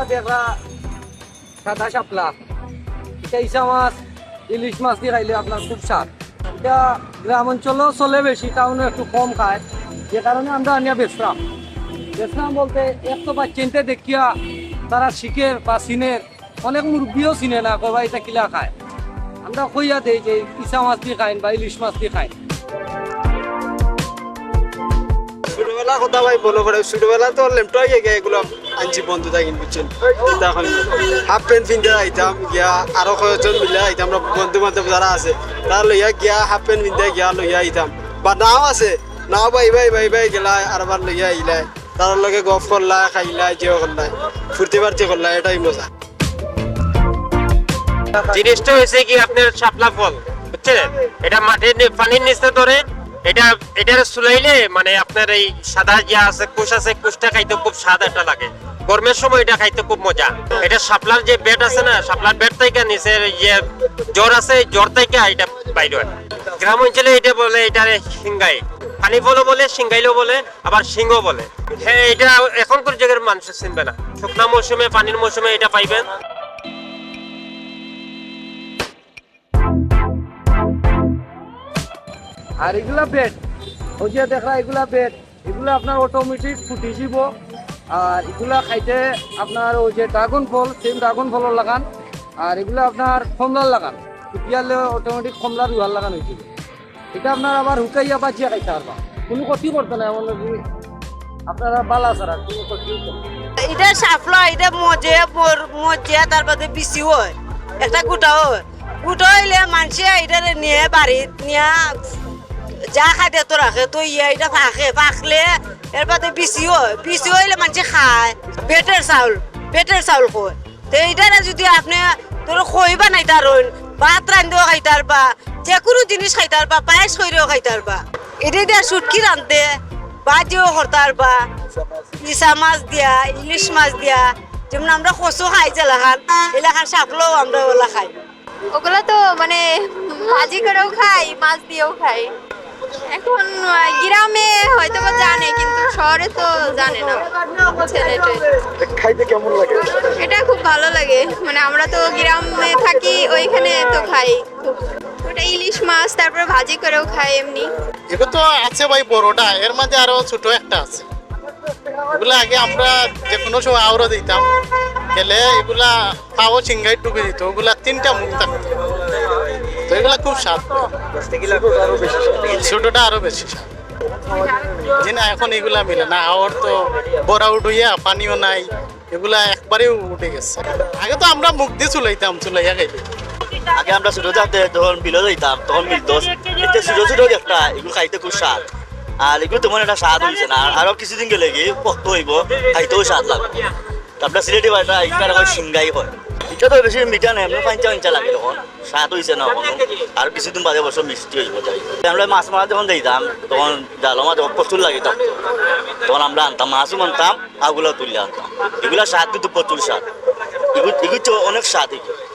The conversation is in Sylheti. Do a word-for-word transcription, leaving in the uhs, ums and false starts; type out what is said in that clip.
দেখরা সাদা শাপলা, ইটা ইছা মাছ, ইলিশ মাছ দি খাইলে আপনার খুব স্বাদ। ইটা গ্রাম অঞ্চলও চলে বেশি, টাউনো একটু কম খায়, যে কারণে আমরা আনিয়া বেচরাম। বেচরাম বলতে এক তো বাচ্চাইন্তে দেখিয়া তারা শিখের বা চিনের, অনেক মুরব্বিও চিনে না, কয়, "ভাই, ইটা কিলা খায়?" আমরা কইয়া দেই যে ইছা মাছ দি খাইন বা ইলিশ মাছ দি খাইন। ছোটবেলা কথা ভাই মনো পড়ে, ছোটবেলা তো লেমটো হয়ে গিয়ে এগুলো আনছি বন্ধু থাকি, বুঝছেন? তখন হাফ প্যান্ট পিনতে আইতাম, গিয়া আরো কয়েকজন মিলে আইতাম, আমরা বন্ধু বান্ধব যারা আছে, তারা লইয়া গিয়া হাফ প্যান্ট পিনতে গিয়া লইয়া আইতাম, বা নাও আছে, নাও বাই বাই বাই বাই গেলায়, আরবার লইয়া আইলায়, তারার লগে গফ করলায়, খাইলায়, যে করলায়, ফুর্তি ফার্তি করলায়, এটাই মজা। জিনিসটা হয়েছে কি, আপনার শাপলা ফল, বুঝছেন? এটা মাটির নি- পানির নিচে ধরে। এটা, এটারে সুলাইলে মানে আপনার এই সাদা যে আছে, কুশ আছে, কুশটা খাইতে খুব স্বাদ একটা লাগে। গরমের সময় এটা খাইতে খুব মজা। এটা শাপলার যে বেট আছে না, শাপলার বেট থেকে নিচের যে জড় আছে, জড় থেকে এটা বাইর হয়। গ্রাম অঞ্চলে এটা বলে, এটারে সিংগাই। পানি ফলও বলে, সিংগাইলও বলে, আবার সিংহ বলে। হ্যাঁ, এটা এখনকার যুগের মানুষ চিনবে না। শুকনা মৌসুমে, পানির মৌসুমে এটা পাইবেন। আর এগুলা বেট, ওই যে দেখরা এগুলা বেট, এগুলা আপনার অটোমেটিক ফুটি যাব। আর এগুলা খাইতে আপনার ওই যে ড্রাগন ফল, সেম ড্রাগন ফলর লাখান। আর এগুলা আপনার কমলার লাখান, ফুটিয়ালে অটোমেটিক কমলার রুয়ার লাখান হয়ে যাবে। এটা আপনার আবার হুকাইয়া বাজিয়া খাইতে পারবা, কোনো ক্ষতি করতো না। এমন কি আপনারা বালা ছাড়া কোনো ক্ষতি হইতো না। এটা শাপলা, এটা মজে, মর- মজে, তার বাদে বিচি হয়, একটা গোটা হয়। গোটা হইলে মানষে এটারে নিয়ে বাড়িত নিয়া যা খাইতে তো রাখে, তো ইয়া এটা ফাঁকে, ফাঁকলে এর বাদে বিচি হয়, বিচি হইলে মানষে খায়। বেটের চাউল, বেটের চাউল কয়। তো এইটারে যদি আপনি ধরো খই বানাইতার হইন, ভাত রান্ধেও খাইতার বা যে কোনো জিনিস খাইতার বা পায়েস করিও খাইতার বা এটা দিয়া শুটকি রান্ধতে বাজিও করতার বা ইছা মাছ দিয়া, ইলিশ মাছ দিয়া, যেমন আমরা কচু খাই যেলাখান, এলাখান শাপলাও আমরা ওলা খাই। ওগুলা তো মানে ভাজি করেও খাই, মাছ দিয়েও খাই। এখন আহ, গ্রামে হয়তো বা জানে, কিন্তু শহরে তো জানে না। বুঝছেন এটাই। খাইতে কেমন লাগে? এটা খুব ভালো লাগে, মানে আমরা তো গ্রামে থাকি, ওইখানে তো খাই খুব। ওটা ইলিশ মাছ, তারপরে ভাজি করেও খাই এমনি। এগু তো আছে ভাই বড়টা, এর মাঝে আরো ছোট একটা আছে। এগুলা আগে আমরা যে কোনো সময় আওরা দিতাম, গেলে এগুলা পাও সিংগাই ঢুকি দিত, ওগুলা তিনটা মুখ থাকতো। তো এগুলা খুব স্বাদ। ছোটটা আরো বেশি স্বাদ। জি না, এখন এগুলা মিলে না, আওর তো বড়া উঠইয়া পানিও নাই, এগুলা একবারে উঠে গেছে। আগে তো আমরা মুখ দি চুলাইতাম, চুলাইয়া খাইতে। আগে আমরা ছোট থাকতে যখন বিলো যাইতাম, তখন মিলতো। এতে ছোট ছোট একটা, এগুলো খাইতে খুব স্বাদ। আর এগুলো তেমন একটা স্বাদ হইছে না, আর আরো কিছুদিন গেলে কি পক্ত হইব, খাইতেও স্বাদ লাগবে। আমরা সিলেটি ভাষা এটা হয় সিংগাই হয়। এটা তো বেশি মিঠা নেই, এমনি ফাইঞ্চা ফাইঞ্চা লাগে তখন, স্বাদ হইছে না কখনো। আর কিছুদিন বাদে অবশ্য মিষ্টি হইব যাই। আমরা মাছ মারা যখন দিতাম, তখন জালো মাছ যখন প্রচুর লাগে তখন, তখন আমরা আনতাম, মাছও আনতাম, আগুলা তুললে আনতাম। এগুলা স্বাদ কিন্তু প্রচুর স্বাদ। এগুলো, এগুলো তো অনেক স্বাদ এগুলো।